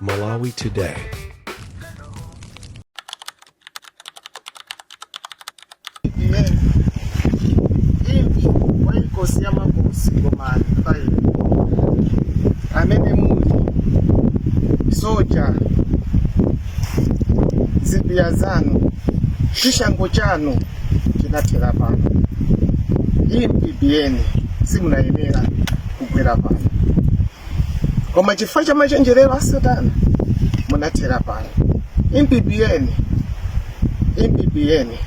Malawi Today. Impi wa inkosi ya makosi Gomani 5 amene muli soja, zibiya zanu, chishango chanu chinathera pano. Impi Biyeni, simunayenera kugwera pano, koma chifukwa cha machenjerero a Satana munathera pano. Impi Biyeni, impi Biyeni,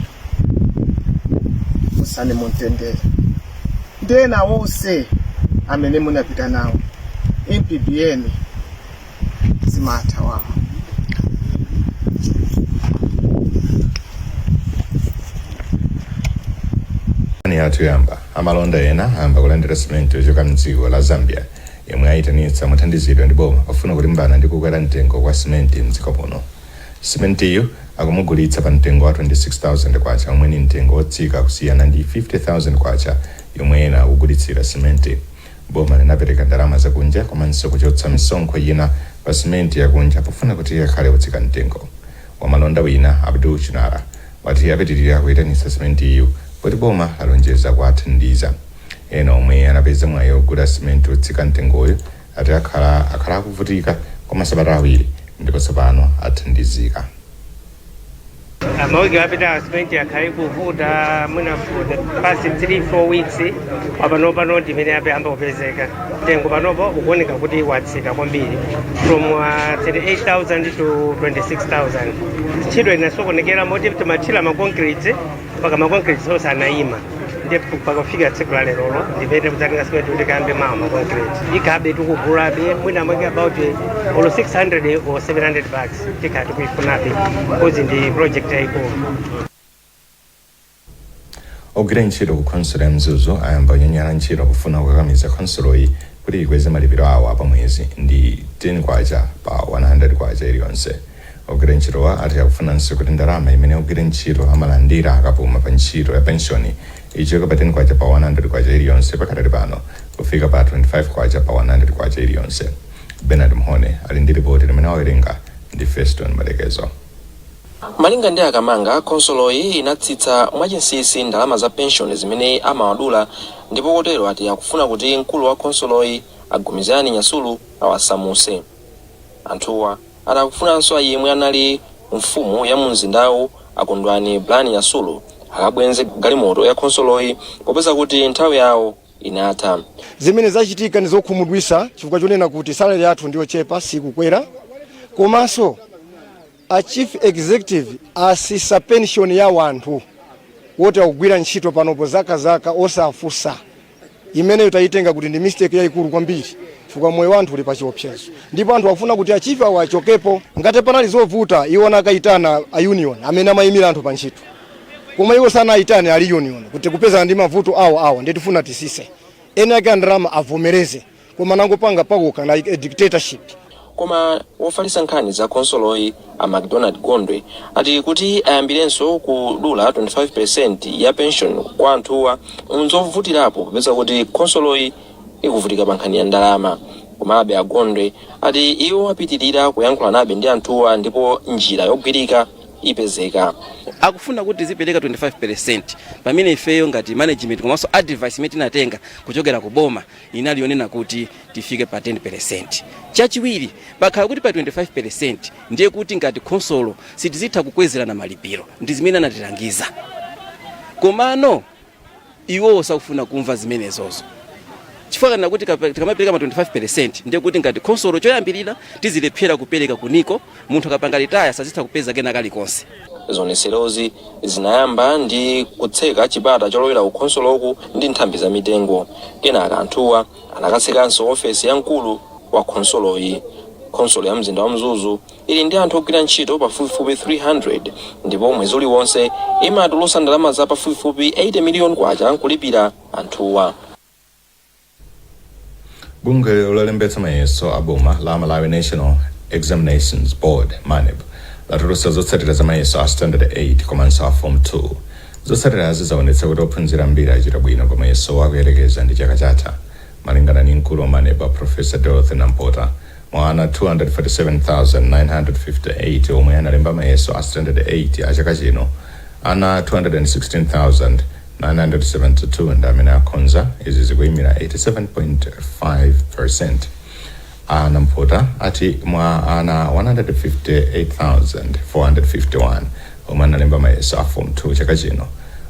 musane mumtendere ndi ena onse amene munapita nawo. Impi Biyeni, zimatha wawo. Nkhani yathu yoyamba: amalonda ena ayamba kulandira simenti yochoka mdziko la Zambia yomwe ayitanitsa mothandizidwa ndi boma pofuna kulimbana ndi kukwera mtengo kwa simenti mdziko muno. Simentiyu akumugulitsa pa mtengo wa 26,000 kwacha, omwe ni mtengo wotsika kusiyana ndi 50,000 kwacha yomwe ena akugulitsira simenti. Boma linapereka ndalama zakunja komanso kuchotsa misonkho ina pa simenti yakunja pofuna kuti akhale otsika mtengo. Wamalonda wina, Abdul Chinara, wati apitirira kuyitanitsa simentiyu poti boma lalonjeza kuwathandiza. Ena omwe anapeza mwayi ogula simenti otsika mtengoyo ati akhala akuvutika kwa masabata 2 ndipo tsopano athandizika. Mawiki apita simenti akhale kuvuta mwina for the past 3 4 weeks. Pano ndimene ayamba kupezeka. Mtengo panopo ukuoneka kuti watsika kwambiri from 38,000 to 26,000. Ntchito inasokonekera moti timathira ma concrete, mpaka ma concrete onse anayima. Ndiye pakafika tsiku la lerolo ndimene kudzatenga simenti kuti kayambe mawa ma concrete. Ikhabe tikugulabe mwina mwake about olo 600 or 700 bags tikhala tikuifunabe 'cause ndi project yayikulu. Ogwira ntchito ku khonsolo ya Mzuzu ayamba kunyanyala ntchito pofuna kukakamiza khonsoloyi kuti ikweze malipiro awo apamwezi ndi 10 kwacha pa 100 kwacha iliyonse. Ogwira ntchitowa ati akufunanso kuti ndalama imene ogwira ntchito amalandira akapuma pa ntchito ya penshoni ichoke pa 10 kwacha pa 100 kwacha iliyonse pakadali pano kufika pa 25 kwacha pa 100 kwacha iliyonse. Bernard Mhone ali ndi ripoti limene awerenga ndi Feston Malekezo. Malinga ndi akamanga, khonsoloyi inatsitsa mwachinsinsi ndalama za penshoni zimene amawadula, ndipo kotero ati akufuna kuti mkulu wa khonsoloyi, Agumizani Nyasulu, awasamuse. Anthuwa ati akufunanso yemwe anali mfumu ya mumzindawu, Akondwani Blani Nyasulu, akabwenze galimoto ya khonsoloyi popeza kuti nthawi yawo inatha. Zimene zachitika ndi zokhumudwitsa chifukwa chonena kuti salary yathu ndiyochepa, sikukwera, komanso a chief executive asisa pension ya wanthu woti akugwira ntchito panopo zaka zaka osafusa. Imeneyo tayitenga kuti ndi mistake yayikulu kwambiri chifukwa moyo wa anthu uli pa chiopsezo, ndipo anthu akufuna kuti a chief awo achokepo. Ngati panali zovuta, iwo anakayitana a union amene amayimira anthu pa ntchito, koma iwo sanayitane ali union kuti kupezana ndi mavuto awo awa, ndiye tifuna tisise ene ake andalama avomereze, koma nangopanga paokha like a dictatorship. Koma wofalitsa nkhani za khonsoloyi, a Macdonald Gondwe, ati kuti ayambirenso kudula 25% ya pension kwa anthuwa nzovutirapo popeza kuti khonsoloyi ikuvutika pa nkhani ya ndalama. Komabe a Gondwe ati iwo apitirira kuyankhulanabe ndi anthuwa ndipo njira yogwirika ipezeka. Akufuna kuti tizipereka 25% pamene ifeyo ngati management komanso advice imene tinatenga kuchokera ku boma inali yonena kuti tifike pa 10%. Chachiwiri, pakhala kuti pa 25% ndiye kuti ngati khonsolo sitizitha kukwezerana malipiro, ndi zimene anatilangiza. Komano iwowo sakufuna kumva zimenezozo chifukwa kana kuti tikamapereka ma 25% ndiye kuti ngati khonsolo choyambirira tizilephera kupereka kuniko munthu akapanga retire sazitha kupeza kena kalikonse. Zionetserozi zinayamba ndi kutseka chipata cholowera ku khonsoloku ndi nthambi za mitengo. Kenaka anthuwa anakatsekanso ofesi ya mkulu wa khonsoloyi. Khonsolo ya mzinda wa Mzuzu ili ndi anthu ogwira ntchito pafupifupi 300 ndipo mwezi uliwonse imatulutsa ndalama za pafupifupi 80 miliyoni kwacha kulipira anthuwa. Bungwe lolembetsa mayeso a boma la Malawi National Examinations Board, MANEB, latulutsa zotsatira za mayeso a Standard 8 komanso a Form 2. Zotsatirazi zaonetsa kuti ophunzira ambiri achita bwino pa mayeso akuyerekeza ndi chaka chatha. Malingana ndi mkulu wa MANEB, a Professor Dorothy Nampota, Mwa ana 247,958 omwe analemba mayeso a standard 8 a chaka chino, ana 216,972 ndi amene akhonza. Izi zikuyimira 87.5. A Nampota ati mwa ana 158,451 omwe analemba mayeso a form 2 chaka chino,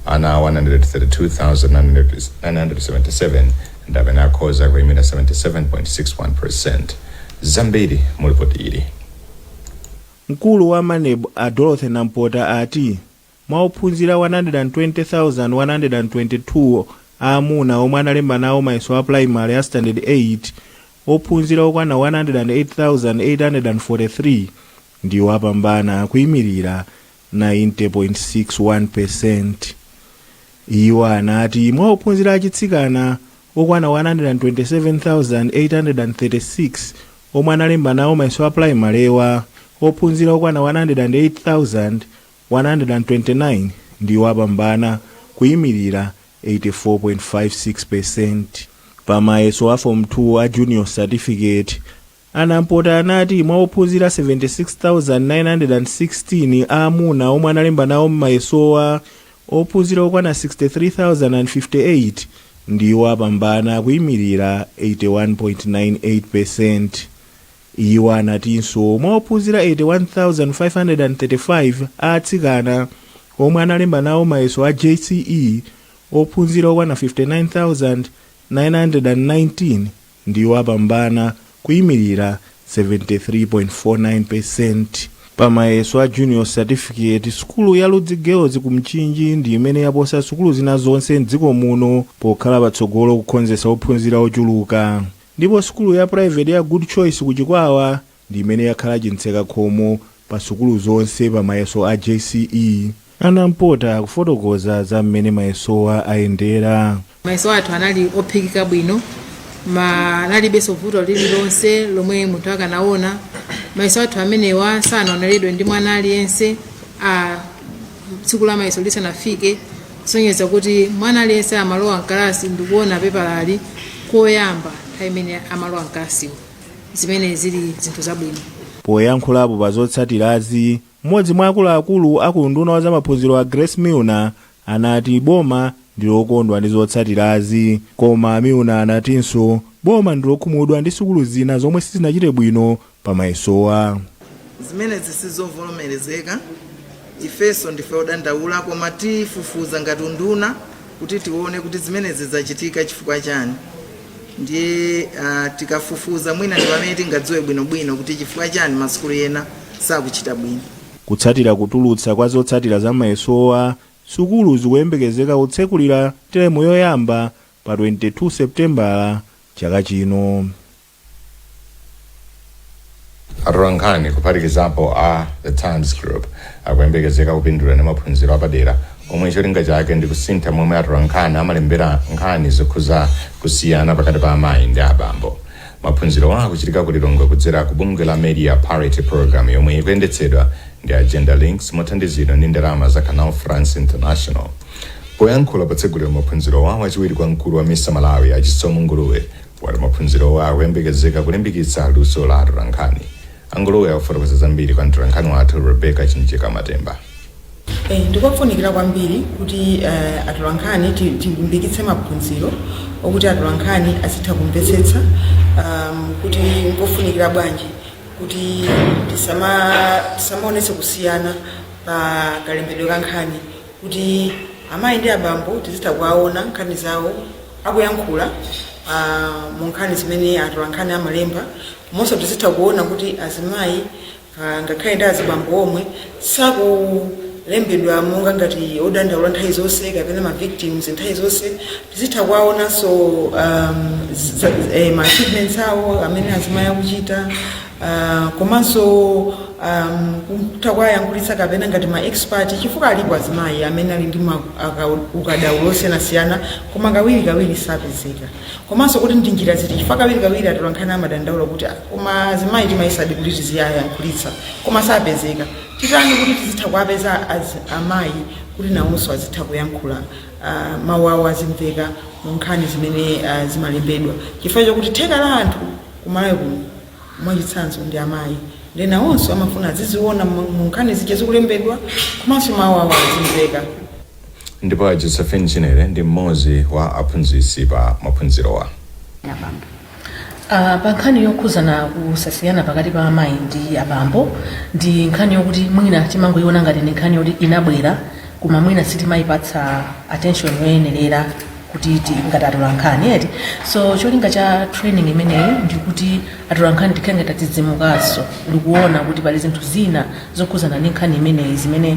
ana 132,977 ndi amene akhoza, kuyimira 77.61. Zambiri mulipoti ili. Mkulu wa MANEB a Dorothy Nampota ati mwa ophunzira 120,122 aamuna omwe analemba nawo mayeso a primary a standard 8, ophunzira okwana 108,843 ndiwo apambana, kuyimirira 90.61. Iwo anati mwa ophunzira achitsikana okwana 127,836 omwe analemba nawo mayeso a primary wa, ophunzira okwana 108,129 ndiwo apambana, kuyimirira 84.56. Pamayeso a form 2 a junior certificate, a Nampota anati mwa ophunzira 76,916 aamuna omwe analemba nawo mayesowa, ophunzira okwana 63,058 ndiwo apambana, kuyimirira 81.98. Iwo anatinso mwa ophunzira 81,535 a atsikana omwe analemba nawo mayeso a JCE, ophunzira okwana 59,919 ndiwo apambana, kuyimirira 73.49. Pamayeso a junior certificate, sukulu ya Ludzi Girls ku Mchinji ndi imene yaposa sukulu zina zonse mdziko muno pokhala patsogolo kukhonzetsa ophunzira ochuluka, ndipo sukulu ya private ya Good Choice ku Chikwawa ndi imene yakhala chitseka khomo pa sukulu zonse pa mayeso a JCE. A Nampota kufotokoza za mmene mayesowa ayendera. Mayeso athu anali ophikika bwino, analibenso vuto lililonse lomwe munthu akanaona. Mayeso athu amenewa sanaoneredwe ndi mwana aliyense a tsiku la mayeso lisanafike, kusonyeza kuti mwana aliyense amalowa mkalasi ndikuona pepalali koyamba nthawi imene amalowa mkalasiwo, zimene zili zinthu zabwino. Poyankhulapo pa zotsatirazi, mmodzi mwa akuluakulu aku unduna wa zamaphunziro a Grace Milner anati boma ndi lokondwa ndi zotsatirazi. Koma Milner anatinso boma ndi lokhumudwa ndi sukulu zina zomwe sizinachite bwino pa mayesowa. Zimenezi sizovomerezeka. Ifenso ndife odandaula, koma tifufuza ngati unduna kuti tione kuti zimenezi zachitika chifukwa chani. Ndiye tikafufuza mwina ndi pamene tingadziwe bwinobwino kuti chifukwa chani masukulu ena sakuchita bwino. Kutsatira kutulutsa kwa zotsatira za mayesowa, sukulu zikuyembekezeka kutsekulira teremu yoyamba pa 22 Septembala chaka chino. Atolankhani, kuphatikizapo a The Times Group, akuyembekezeka kupindula ndi maphunziro apadera omwe cholinga chake ndi kusintha momwe atolankhani amalembera nkhani zokhuza kusiyana pakati pa amayi ndi abambo. Maphunzirowa akuchitika ku Lilongwe kudzera ku bungwe la Media Parity Program yomwe ikuyendetsedwa ndi Agenda Links mothandizidwa ndi ndalama za Canal France International. Poyankhula potsegulira maphunzirowa, wachiwiri kwa mkulu wa MISA Malawi Achisomo Nguluwe wati maphunzirowa akuyembekezeka kulimbikitsa luso la atolankhani. Anguluwe akufotokoza zambiri kwa mtolankhani wathu Rebecca Chinjika Matemba. Ndikofunikira kwambiri kuti atolankhani tilimbikitse maphunziro okuti atolankhani azitha kumvetsetsa kuti nkofunikira bwanji kuti tisamaonetse kusiyana pa kalembedwe ka nkhani, kuti amayi ndi abambo tizitha kuwaona nkhani zawo akuyankhula mu nkhani zimene atolankhani amalemba. Komanso tizitha kuona kuti azimayi ngakhale ndi azibambo omwe sakulembedwa monga ngati odandaula nthawi zonse kapena ma victims nthawi zonse. Tizitha kuwaonanso ma achievements awo amene azimayi akuchita, komanso kutha kuwayankhulitsa kapena ngati ma expert, chifukwa alipo azimayi amene ali ndi ukadaulo osiyanasiyana koma kawirikawiri sapezeka. Komanso kuti ndi njira ziti, chifukwa kawirikawiri atolankhani amadandaula kuti, "Ah, koma azimayi timayesadi kuti tiziyayankhulitsa koma sapezeka. Titani kuti tizitha kuwapeza amayi kuti nawonso azitha kuyankhula, mawu awo azimveka mu nkhani zimene zimalembedwa?" Chifukwa chokuti theka la anthu kumalawi kuno Mwachitsanzo ndi amayi, ndi nawonso amafuna aziziona mu nkhani zija zikulembedwa, komanso mawu awo azimveka. Ndipo Josephine Chinere ndi mmodzi wa aphunzitsi pa maphunzirowa. Pa nkhani yokhuzana kusasiyana pakati pa amayi ndi abambo, ndi nkhani yokuti mwina timangoiona ngati ndi nkhani yoti inabwera, koma mwina sitimayipatsa attention yoyenerera kuti ngati atola nkhani eti. So cholinga cha training imeneyi ndikuti atola nkhani tikhale ngati tadzidzimukanso ndikuona kuti pali zinthu zina zokhuzana ndi nkhani imeneyi zimene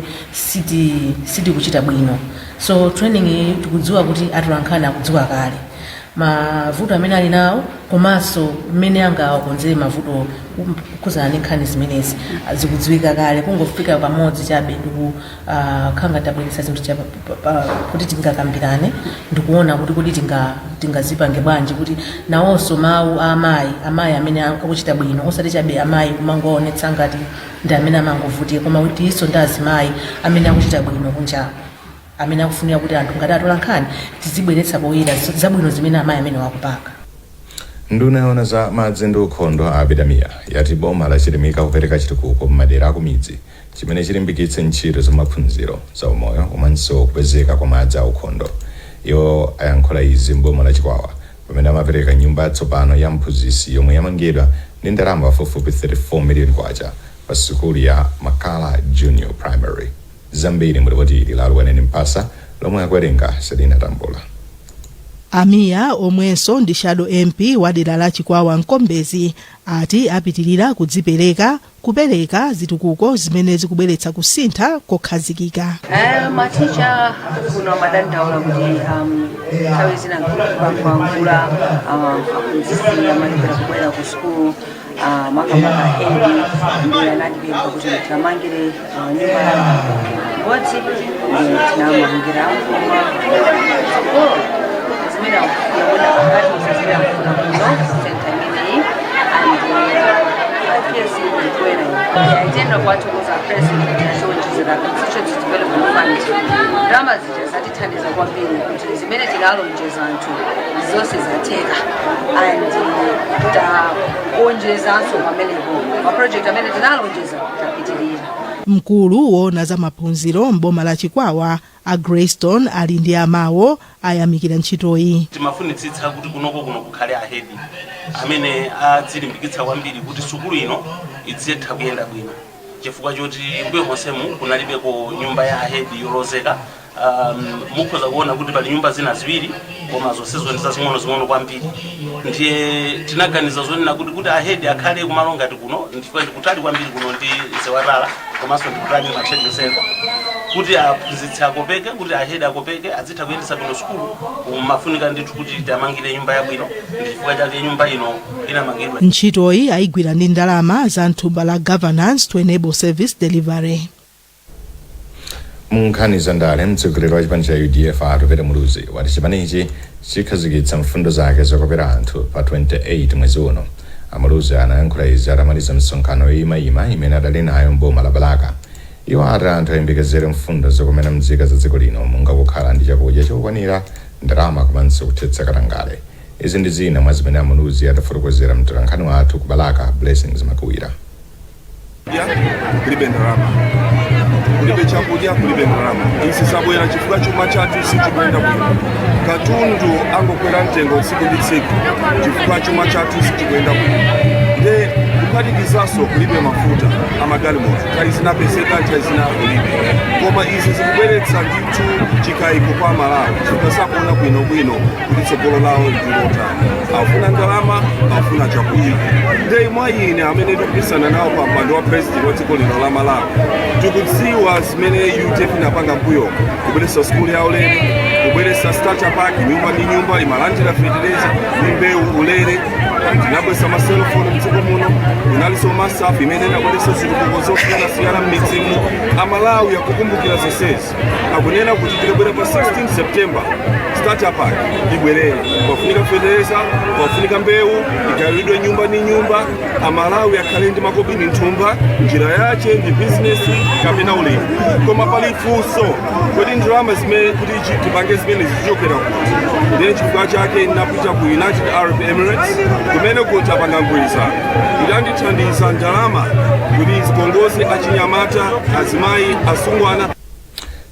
sitikuchita bwino. So training iyi tikudziwa kuti atola nkhani akudziwa kale mavuto amene ali nawo, komanso mmene angawakonzere mavuto kukhuzana ndi nkhani zimenezi zikudziwika kale. Kungofika pamodzi chabe ndikukhala ngati tabweretsa zinthu kuti tingakambirane ndikuona kuti kodi tingazipange bwanji kuti nawonso mawu a amayi amene akuchita bwino, osati chabe amayi kumangoonetsa ngati ndi amene amangovutika, koma kuti iso ndi azimayi amene akuchita bwino kunjako, amene akufunira kuti anthu ngati atola nkhani tizibweretsa poyera zabwino zimene amayi amene wakupanga. Nduna yoona za madzi ndi ukhondo, Abida Mia, yati boma lachilimika kupereka chitukuko m'madera akumidzi chimene chilimbikitse ntchito za maphunziro, za umoyo komanso kupezeka kwa madzi aukhondo. Iwo ayankhula izi m'boma la Chikwawa pamene amapereka nyumba yatsopano ya mphunzitsi yomwe yamangidwa ndi ndalama pafupifupi 34 million kwacha pa sukulu ya Makala Junior Primary. Zambiri mulipoti ili la Luweneni Mpasa lomwe akuwerenga Selina Tambula. A Mia, omwenso ndi shadow MP wa dera la Chikwawa Mkombezi, ati apitirira kudzipereka kupereka zitukuko zimene zikubweretsa kusintha kokhazikika. Maticha kuno amadandaula kuti nthawi zina kukakwangula, aphunzitsi amalephera kubwera ku sukulu, makamaka head, ndi anatipempha kuti tiamangire nyumba imodzi, ndi tinamangira. Koma tsogolo zimene akufuna mwina pakati zimene akufuna kuno center imeneyi and 5 years ikukwera, tiyenda kuwathokoza President kuti achiwonjezera Constituency Development Fund. Ndalama zija zatithandiza kwambiri kuti zimene tinalonjeza anthu zonse zatheka, and taonjezanso pamenepo maproject amene tinalonjeza tapitirira. Mkulu woona za maphunziro m'boma la Chikwawa, a Greystone ali ndi amawo, ayamikira ntchitoyi. Timafunitsitsa kuti kunoko kuno kukhale a head amene adzilimbikitsa kwambiri kuti sukulu ino idzitha kuyenda bwino, chifukwa choti mbuyo monsemu kunalibeko nyumba ya a head yolozeka. Mukhoza kuona kuti pali nyumba zina ziwiri, koma zonsezo ndi zazing'ono-zing'ono kwambiri. Ndiye tinaganiza zonena kuti a head akhale kumalo ngati kuno, ndifika ndikutali kwambiri kuno ndi Zewatala, komanso ndikutali ndi ma trading center, kuti aphunzitsi akopeke, kuti a head akopeke, adzitha kuyendetsa bwino sukulu, kumafunika ndithu kuti tiamangire nyumba yabwino. Ndi chifukwa chake nyumba ino inamangidwa. Ntchitoyi ayigwira ndi ndalama za mthumba la Governance to Enable Service Delivery. Mu nkhani za ndale, mtsogoleri wa chipani cha UDF, Atupele Muluzi, wati chipanichi chikhazikitsa mfundo zake zokopera anthu pa 28 mwezi uno. Amuluzi anayankhula izi atamaliza msonkhano yoyimayima imene adali nayo mboma la Balaka. Iwo ati anthu ayembekezere mfundo zokomera mzika za dziko lino, monga kukhala ndi chakudya chokwanira, ndalama komanso kuthetsa katangale. Izi ndi zina mwa zimene Amuluzi adafotokozera mtolankhani wathu ku Balaka, Blessings Makuwira. Kulibe ndalama, kulibe chakudya, kulibe ndalama. Izi zabwera chifukwa chuma chathu sichikuyenda bwino. Katundu angokwera mtengo tsiku ndi tsiku chifukwa chuma chathu sichikuyenda bwino. Nde kuphatikizanso kulibe mafuta amagalimoto, nthawi zinapezeka, nthawi zina kulibe. Koma izi zikubweretsa ndithu chikayiko kwa Malawi chifukwa sakuona bwinobwino kuti tsogolo lawo ndi lotani. Afuna ndalama, afuna chakudya. Nde mwa ine amene ndikupikisana nawo pa mpando wa president wa dziko lino la Malawi, tikudziwa zimene UDF inapanga mbuyo: kubweretsa sukulu ya ulere, kubweretsa starter pack, nyumba ndi nyumba imalandira fetereza ndi mbewu ulere. Tinabweretsa ma cellphone mdziko muno. Kunalinso MASAF imene inabweretsa zitukuko zosiyanasiyana m'midzimu. Amalawi akukumbukira zonsezi, akunena kuti tikabwera pa 16 September, starter pack ibwerere, pafunika fetereza, pafunika mbewu igawidwe nyumba ndi nyumba, Amalawi akhale ndi makobiri mthumba. Njira yache ndi bizinesi kapena ulimi. Koma pali funso: kodi ndalama zimene kuti tipange zimene zichokera kuti? Ndiye chifukwa chake ndinapita ku United Arab Emirates. Kumene kuti apanga mgwirizano kuti andithandiza ndalama kuti zikongoze achinyamata, azimayi, asungwana.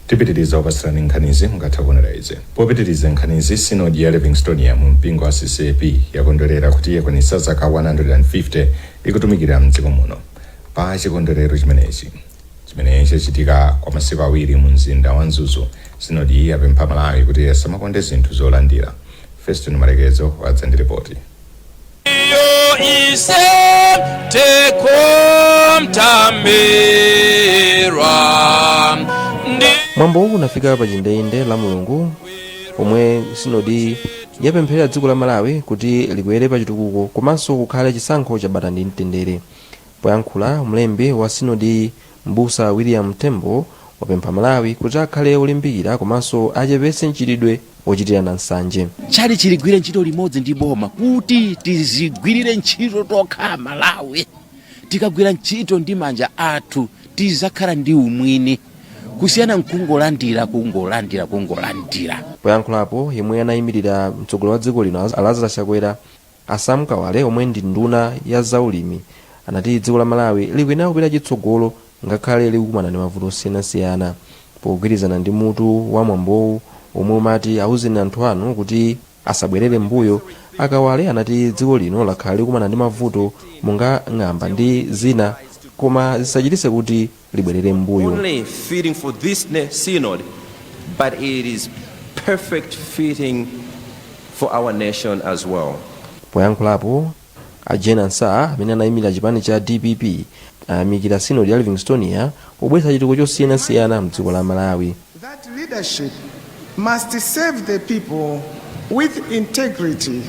Tipitiriza kupatsirani nkhanizi mungatha kuonera izi. Popitiriza nkhanizi, Sinodi ya Livingstonia mu mpingo wa CCAP yakondwerera kuti yakwanitsa zaka 150 ikutumikira mdziko muno. Pa chikondwerero chimenechi, chimene chachitika kwa masiku 2 mu mzinda wa Mzuzu, sinodi yapempha Malawi kuti asamakonde zinthu zolandira. Feston Malekezo wadza ndi ripoti. Yo ise tekomtamirwa. Mwambowu unafika pa chindeyinde la Mulungu pomwe sinodi yapempherera dziko la Malawi kuti likwere pa chitukuko komanso kukhale chisankho cha bata ndi mtendere. Poyankhula, mlembi wa sinodi, Mbusa William Tembo, wapempha Malawi kuti akhale olimbikira komanso achepetse mchitidwe wochitirana nsanje. Tchalitchi ligwire ntchito limodzi ndi boma kuti tizigwirire ntchito tokha. Malawi, tikagwira ntchito ndi manja athu tizakhala ndi umwini, kusiyana nkungolandira, kungolandira, kungolandira. Poyankhulapo, yemwe anayimirira mtsogoleri wa dziko lino Lazarus Chakwera, a Sam Kawale, omwe ndi nduna ya zaulimi, anati dziko la Malawi likuyenera kupita chitsogolo ngakhale likukumana ndi mavuto osiyanasiyana. Pogwirizana ndi mutu wa mwambowu omwe umati "Awuzeni anthu anu kuti asabwerere mbuyo", a Kawale anati dziko lino lakhala likukumana ndi mavuto monga ng'amba ndi zina, koma zisachititse kuti libwerere mbuyo. Only fitting for this synod, but it is perfect fitting for our nation as well. Poyankhulapo, a Jane Ansah, amene anayimira chipani cha DPP, ayamikira Sinodi ya Livingstonia pobweretsa chitukuko chosiyanasiyana mdziko la Malawi. That leadership must serve the people with integrity,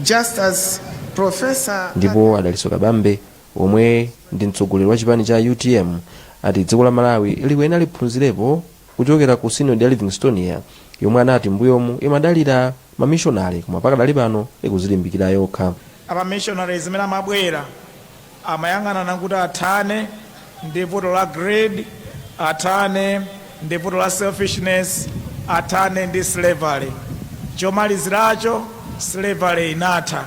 just as Professor Ndipo a Dalitso Kabambe, omwe ndi mtsogoleri wa chipani cha UTM, ati dziko la Malawi likuyenera liphunzirepo kuchokera ku Sinodi ya Livingstonia, yomwe anati mbuyomu imadalira mamishonari koma pakadali pano ikuzilimbikira yokha. Apa missionaries zimene amabwera amayang'anana kuti athane ndi vuto la greed, athane ndi vuto la selfishness, athane ndi slavery. Chomaliziracho, slavery inatha,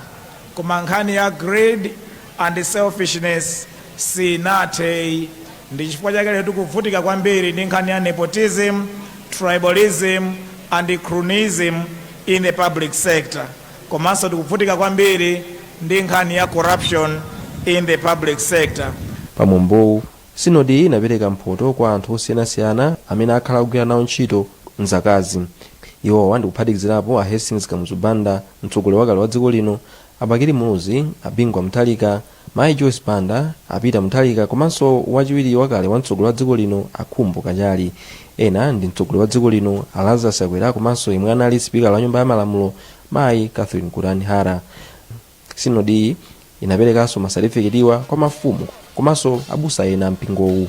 koma nkhani ya greed and selfishness sinathe. Ndi chifukwa chake lero tikuvutika kwambiri ndi nkhani ya nepotism, tribalism and cronyism in the public sector, komanso tikuvutika kwambiri ndi nkhani ya corruption in the public sector. Pamwambowu, sinodi inapereka mphoto kwa anthu osiyanasiyana amene akhala akugwira nawo ntchito mzakazi. Iwowa ndikuphatikizirapo a Hastings Kamuzu Banda, mtsogoleri wakale wa dziko lino, a Bakili Muluzi, a Bingu Mutharika, Mayi Joyce Banda, a Peter Mutharika komanso wachiwiri wakale wa mtsogoleri wa dziko lino a Khumbo Kachali. Ena ndi mtsogoleri wa dziko lino a Lazarus Chakwera komanso yemwe anali sipikala wa nyumba ya malamulo Mayi Catherine Gotani Hara. Sinodiyi inaperekanso masatifiketiwa kwa mafumu komanso abusa ena mpingowu.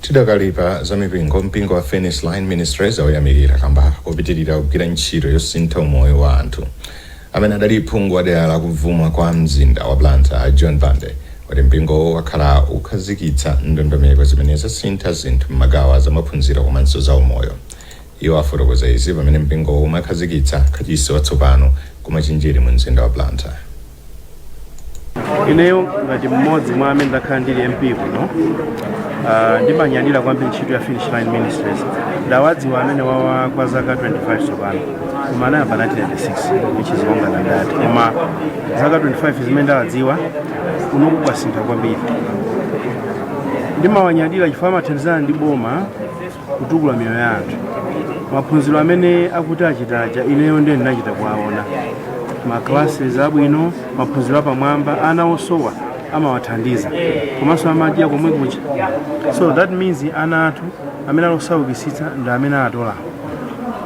Tidakali pa za mipingo, mpingo wa Finish Line Ministries awuyamikira kamba kopitirira kugwira ntchito yosintha umoyo wa anthu. Amene adali phungu wa dera la kuvuma kwa mzinda wa Blantyre, John Bande, wati mpingowo wakhala ukhazikitsa ndondomeko zimene zasintha zinthu m'magawo a zamaphunziro komanso za umoyo. Iwo afotokoza izi pamene mpingowo umakhazikitsa kachisi watsopano ku Machinjiri mu mzinda wa Blantyre. Ineyo ngati mmodzi mwa amene ndakhala ndili MP kuno, ndimanyadira kwambiri ntchito ya Finish Line Ministries. Ndawadziwa amene wawa kwa zaka 25 tsopano, koma anayamba 1996, which is longer than that. Koma zaka 25 zimene ndawadziwa, kunoku kwasintha kwambiri. Ndimawanyadira chifukwa amathandizana ndi boma kutukula miyoyo ya anthu. Maphunziro amene akuti achitaja, ineyo ndiye ndinachita kuwaona, ma classes abwino, maphunziro apamwamba, ana osowa amawathandiza, komanso amadya komwe kucha. So that means ana athu amene alosaukitsitsa ndi amene atolawo.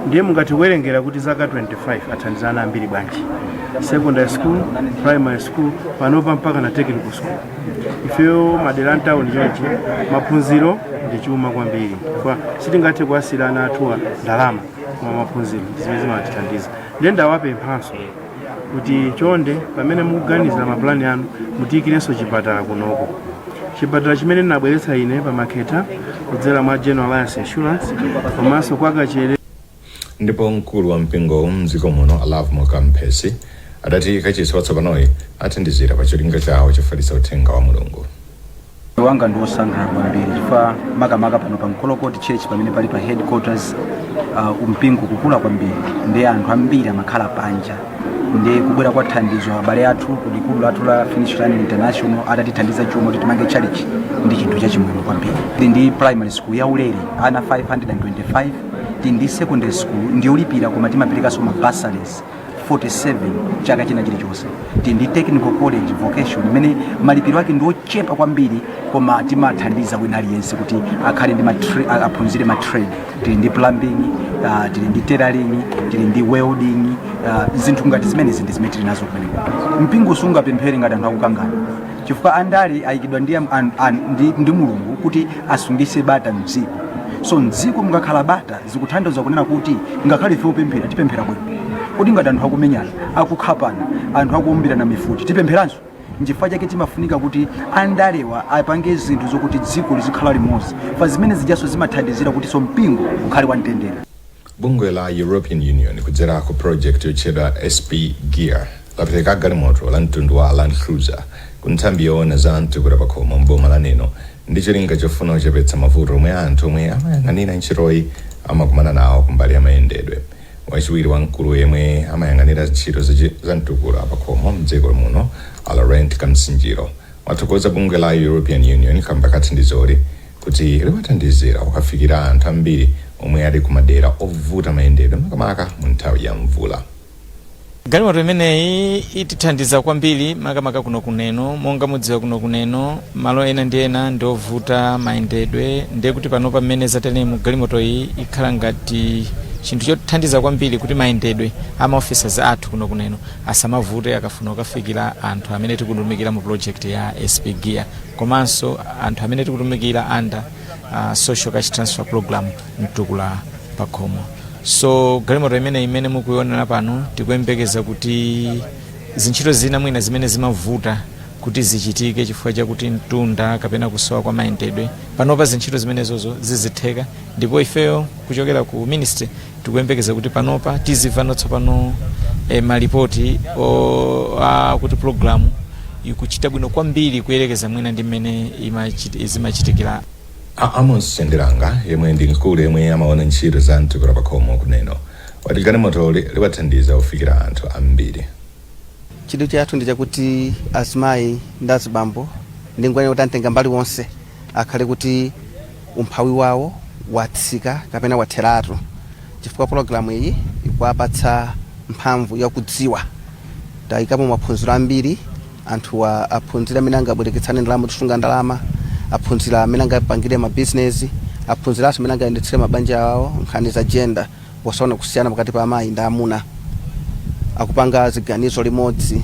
Ndiye mungathe kuwerengera kuti zaka 25 athandiza ana ambiri bwanji: secondary school, primary school, panopa mpaka na technical school. Ifeyo madera amtawuni chonchi, maphunziro ndi chuma kwambiri, kwa sitingathe kuwasira ana athuwa ndalama, koma maphunziro ndi zimene zimatithandiza. Ndiye ndawapemphanso kuti chonde, pamene mukuganizira mapulani anu, mutiyikirenso chipatala kunoko, chipatala chimene ndinabweretsa ine pa Makhetha. Kudzera mwa General Alliance Insurance komanso kwa Kachere. Ndipo mkulu wa mpingo mdziko muno, a Lovemore Kamphesi, adati kachisi watsopanoyi athandizira pa cholinga chawo chofalitsa uthenga wa Mulungu. Wanga ndi wosangalala kwambiri chifukwa makamaka pano pa Nkolokoti Church pamene pali pa headquarters, mpingo kukula kwambiri ndi anthu ambiri amakhala panja, ndi kubwera kwa thandizo abale athu ku likulu lathu la Finish Line International atatithandiza chuma kuti timange church ndi chinthu chachimwemwe kwambiri. Tili ndi primary school yaulere ana 525, tili ndi secondary school ndiyolipira koma timaperekanso ma bursaries 47 chaka china chilichonse. Tili ndi technical college vocation imene malipiro ake ndi ochepa kwambiri koma timathandiza wina aliyense kuti akhale ndi aphunzire ma trade. Tili ndi plumbing, tili ndi tailoring, tili ndi welding, zinthu ngati zimenezi ndi zimene tili nazo kumeneko. Mpingo sungapemphere ngati anthu akukangana chifukwa andale ayikidwa ndi Mulungu kuti asungise bata mdziko. So mdziko mukakhala bata zikuthandiza kunena kuti ngakhale ife opemphera tipemphera bwino kuti ngati anthu akumenyana, akukhapana, anthu akuumbirana mifuti, tipempheranso? Nchifukwa chake timafunika kuti andalewa apange zinthu zokuti dziko lizikhala limodzi fa zimene zijaso zimathandizira kuti so mpingo ukhale wamtendere. Bungwe la European Union kudzera ku project yotchedwa SP Gear lapereka galimoto la mtundu wa Land Cruiser ku nthambi yoona za mtukula pakhomo mboma la Neno ndi cholinga chofuna kuchepetsa mavuto omwe anthu omwe amayang'anira ntchitoyi amakumana nawo kumbali ya mayendedwe. Wachiwiri wamkulu yemwe amayang'anira ntchito za mtukula pakhomo mdziko muno, a Laurent Kamsinjiro, wathokoza bungwe la European Union kamba ka thandizoli kuti liwathandizira kukafikira anthu ambiri omwe ali kumadera ovuta mayendedwe, makamaka mu nthawi ya mvula. Galimoto imeneyi itithandiza kwambiri makamaka kuno kuneno. Monga mudziwa, kuno kuneno malo ena ndi ena ndi ovuta mayendedwe, ndiye kuti pano pamene zateremu galimoto iyi ikhala ngati chinthu chothandiza kwambiri kuti mayendedwe ama officers athu kuno kuneno asamavute akafuna kukafikira anthu amene tikutumikira mu project ya SP Gear, komanso anthu amene tikutumikira under social cash transfer program, mtukula pakhomo. So galimoto imene mukuionera pano, tikuyembekeza kuti zintchito zina mwina zimene zimavuta kuti zichitike chifukwa chakuti mtunda kapena kusowa kwa mayendedwe, panopa zintchito zimenezozo zizitheka. Ndipo ifeyo kuchokera ku ministry tikuyembekeza kuti panopa tizimva tsopano malipoti kuti program ikuchita bwino kwambiri kuyerekeza mwina ndi mmene zimachitikira. A Amos Chenderanga, yemwe ndi mkulu yemwe amaona ntchito za mtukula pakhomo kuneno, wati galimotoli liwathandiza kufikira anthu ambiri. Chidwi chathu ndi chakuti azimayi ndi azibambo ndi ngwani kuti amtenga mbali wonse akhale kuti umphawi wawo watsika kapena watheratu, chifukwa pologalamu iyi ikuwapatsa mphamvu yakudziwa. Tayikamo maphunziro ambiri, anthu aphunzira amene angabwereketsane ndalama, kusunga ndalama, aphunzira amene angapangire mabizinesi, aphunziranso amene angayendetsere mabanja awo, nkhani za gender posaona kusiyana pakati pa amayi ndi amuna, akupanga ziganizo limodzi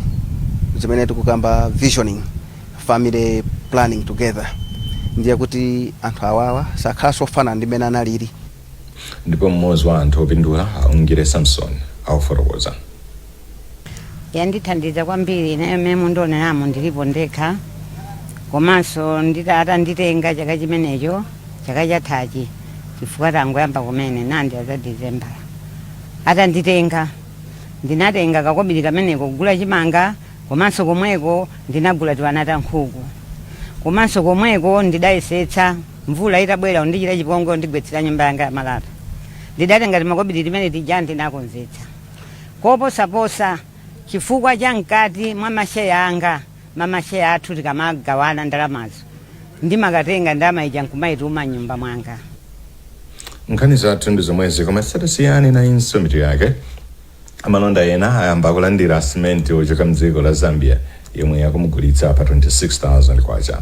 zimene tikukamba visioning, family planning together. Ndiye kuti anthu awawa sakhalanso ofanana ndi mmene analili. Ndipo mmodzi wa anthu opindula, Aungire Samson, akufotokoza. Yandithandiza kwambiri ineyo. Mmene mundioneramo ndilipo ndekha, komanso atanditenga chaka chimenecho, chaka chathachi, chifukwa tangoyamba kumene nandi aza December, atanditenga ndinatenga kakobiri kameneko kugula chimanga, komanso komweko ndinagula tiwana ta nkhuku, komanso komweko ndidayesetsa mvula itabwera undichita chipongwe undigwetsera nyumba yanga ya malata, ndidatenga timakobiri timene tija ndinakonzetsa koposaposa chifukwa cha mkati mwa masheya anga, mamasheya athu tikamagawana ndalamazo ndimakatenga ndalama ija nkumayituma mnyumba mwanga. Nkhani zathu ndi zomwezi, koma tisadasiyane nayinso mitu yake. Amalonda ena ayamba kulandira simenti ochoka mdziko la Zambia yomwe akumugulitsa pa 26,000 kwacha.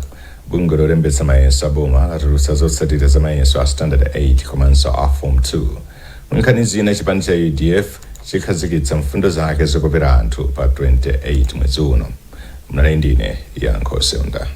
Bungwe lolembetsa mayeso aboma latulutsa zotsatira za mayeso a standard 8 komanso a form 2. Nkhani zina, chipani cha UDF chikhazikitsa mfundo zake zokopera anthu pa 28 mwezi uno. Mnali ndine Yankho Seunda.